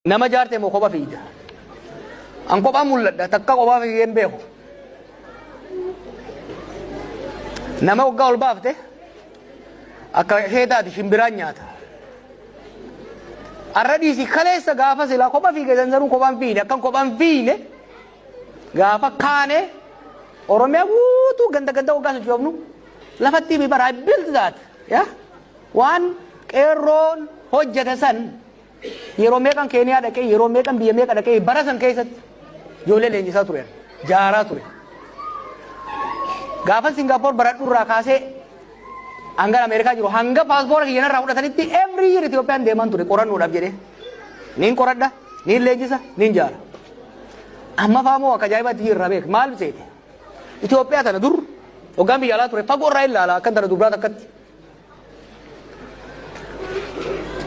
Nama jaarte moo kopha fiigda? An kophaa mul'adha, takka kophaa fiigee hin beeku. Nama waggaa ol baafte akka ishee taate shimbiraan nyaata. Arra dhiisi, kaleessa gaafa silaa kopha fiige sansanuu kophaan fiine, akkan kophaan fiine gaafa kaane Oromiyaa guutuu ganda ganda waggaa sochoofnu lafatti himi bara. I built that. Yeah? Waan qeerroon hojjete san yeroo meeqan Keeniyaa dhaqee, yeroo meeqan biyya meeqa dhaqee, bara san keessatti ijoollee leenjisaa ture, jaaraa ture. Gaafa Singaappoor baradhu irraa kaasee hanga Ameerikaa jiru, hanga paaspoora kiyya narraa fudhatanitti, every year Itoophiyaan deemaan ture qorannoodhaaf jedhee. Niin qoradha, niin leenjisa, niin jaara. Amma faamoo akka ajaa'ibaatti jirra beek, maal seete? Itoophiyaa tana dur hoggaan biyya alaa ture fagoo irraa ilaala, akkan tana dubraa takkatti.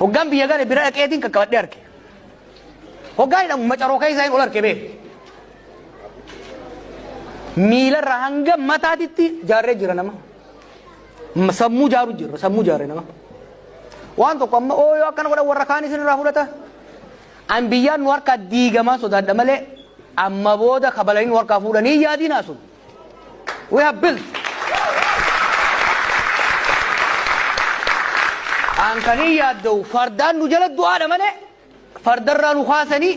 Hoggaan biyya gale bira dhaqeetiin qaqqabadhee arge. Hoggaan hidhamu macaroo keessaa hin ol arge beek. Miilarraa hanga mataatitti jaarree jira nama. Sammuu jaaru jirra, sammuu jaarre nama. Waan tokko amma ooyoo akkana godhan warra kaan isinirraa fudhata. An biyyaan nu harkaa diigamaa sodaadha malee amma booda kabalanii nu harkaa fuudhanii yaadiin sun. We have built. An kan hin yaadda'u fardaan nu jala du'aadha malee fardarraa nu kaasanii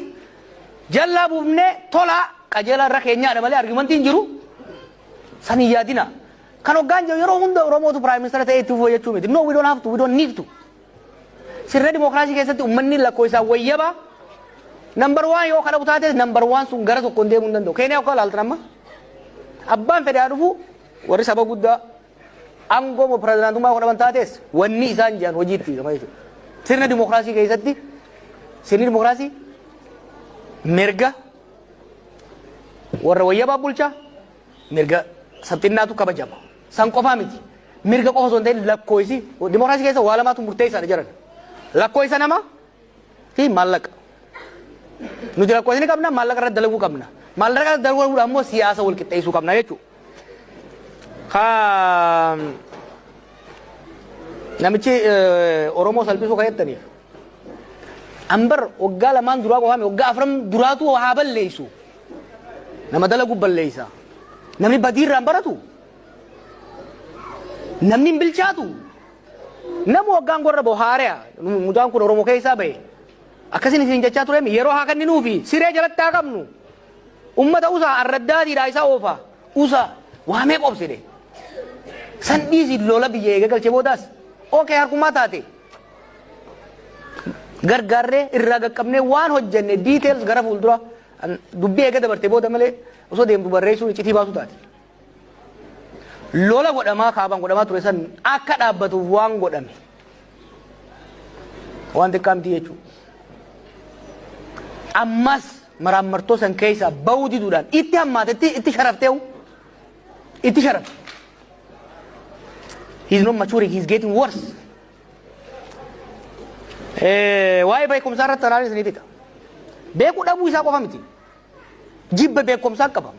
jallaa buufnee tolaa qajeelaa irra keenyaadha malee argumentiin jiru san hin yaadina. Kan hoggaan jiru yeroo hunda Oromootu prime minister ta'ee itti fufuu jechuu miti. No, we don't have to, we don't need to. Sirna dimookiraasii keessatti uummanni lakkoofsaan wayyaba number one yoo kadhabu taate, number one sun gara tokkoon deemuu hin danda'u. Keeniyaa akka ilaaltan amma abbaan fedhe haa dhufu, warri saba guddaa aangoo moo pirezidaantummaa godhaman taates wanni isaan jedhan hojiitti hiikama jechuudha. Sirna dimookiraasii keessatti sirni dimookiraasii mirga warra wayyabaa bulchaa, mirga sabxinnaatu kabajama. San qofaa miti. Mirga qofa osoo hin ta'in lakkoofsi dimookiraasii keessa waa lamaatu murteessaadha jedhan. Lakkoofsa namaa fi maallaqa. Nuti lakkoofsa ni qabna, maallaqa irratti dalaguu qabna. Maallaqa irratti dalaguudhaan immoo siyaasa wal qixxeessuu qabna jechuudha. Ka namichi Oromoo salphisuu kan jettaniif. Ambar waggaa 2n duraa qofaame, waggaa 4 duraatu haa balleessu. Nama dalagu balleessa. Namni badii irraa hin baratu. Namni hin bilchaatu. Nama waggaan gorra bahu haari'a. Mucaan kun Oromoo keessaa bahe. Akkasin isin jechaa tureemi, yeroo haa kenninuufi, siree jalatti haa qabnu. Ummata usaa arraddaatiidha isa oofa. Usa waa meeqa obsine. San dhiisi, lola biyya eega galchee boodaas. Okay, harkumaa taate. Gargaarree irraa qaqqabnee waan hojjenne details gara fuuldura dubbii eega dabarte booda malee osoo deemtu barreessuun iccitii baasu taate. Lola godhamaa kaabaan godhamaa ture san akka dhaabbatuuf waan godhame. Waan xiqqaa miti jechuudha. Ammas maraammartoo san keessaa bahuu diduudhaan itti hammaate, itti sharafteewu, itti sharafte. He is not maturing, he is getting worse. Waa'ee beekumsaa irratti tanaan isinii fixa. Beekuu dhabuu isaa qofa miti. Jibba beekumsaa qaba.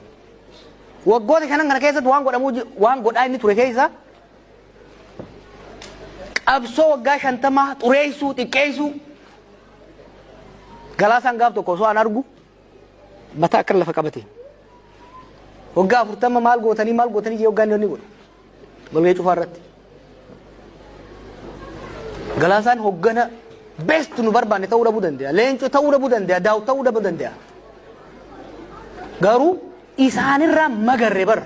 Waggoota 5n kana keessatti waan godhamuu waan godhaa inni ture keessa qabsoo waggaa 50 xureessuu, xiqqeessuu. Galaasaan gaaf tokko osoo an argu mataa akka lafa qabate. Waggaa 40 maal gootanii, maal gootanii jee waggaa inni godhu. Walgahii cufaa irratti. Galaasaan hoggana best nu barbaanne ta'uu dhabuu danda'a. Leencoo ta'uu dhabuu danda'a. Daawut ta'uu dhabuu danda'a. Garuu isaanirraa magarre bara.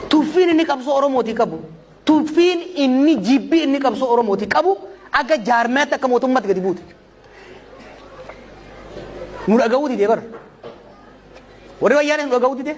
Tuffiin inni qabsoo Oromootii qabu, tuffiin inni jibbii inni qabsoo Oromootii qabu akka jaarmiyaatti, akka mootummaatti gadi buute. Nu dhaga'uu didee bara. Warri wayyaanis nu dhaga'uu didee.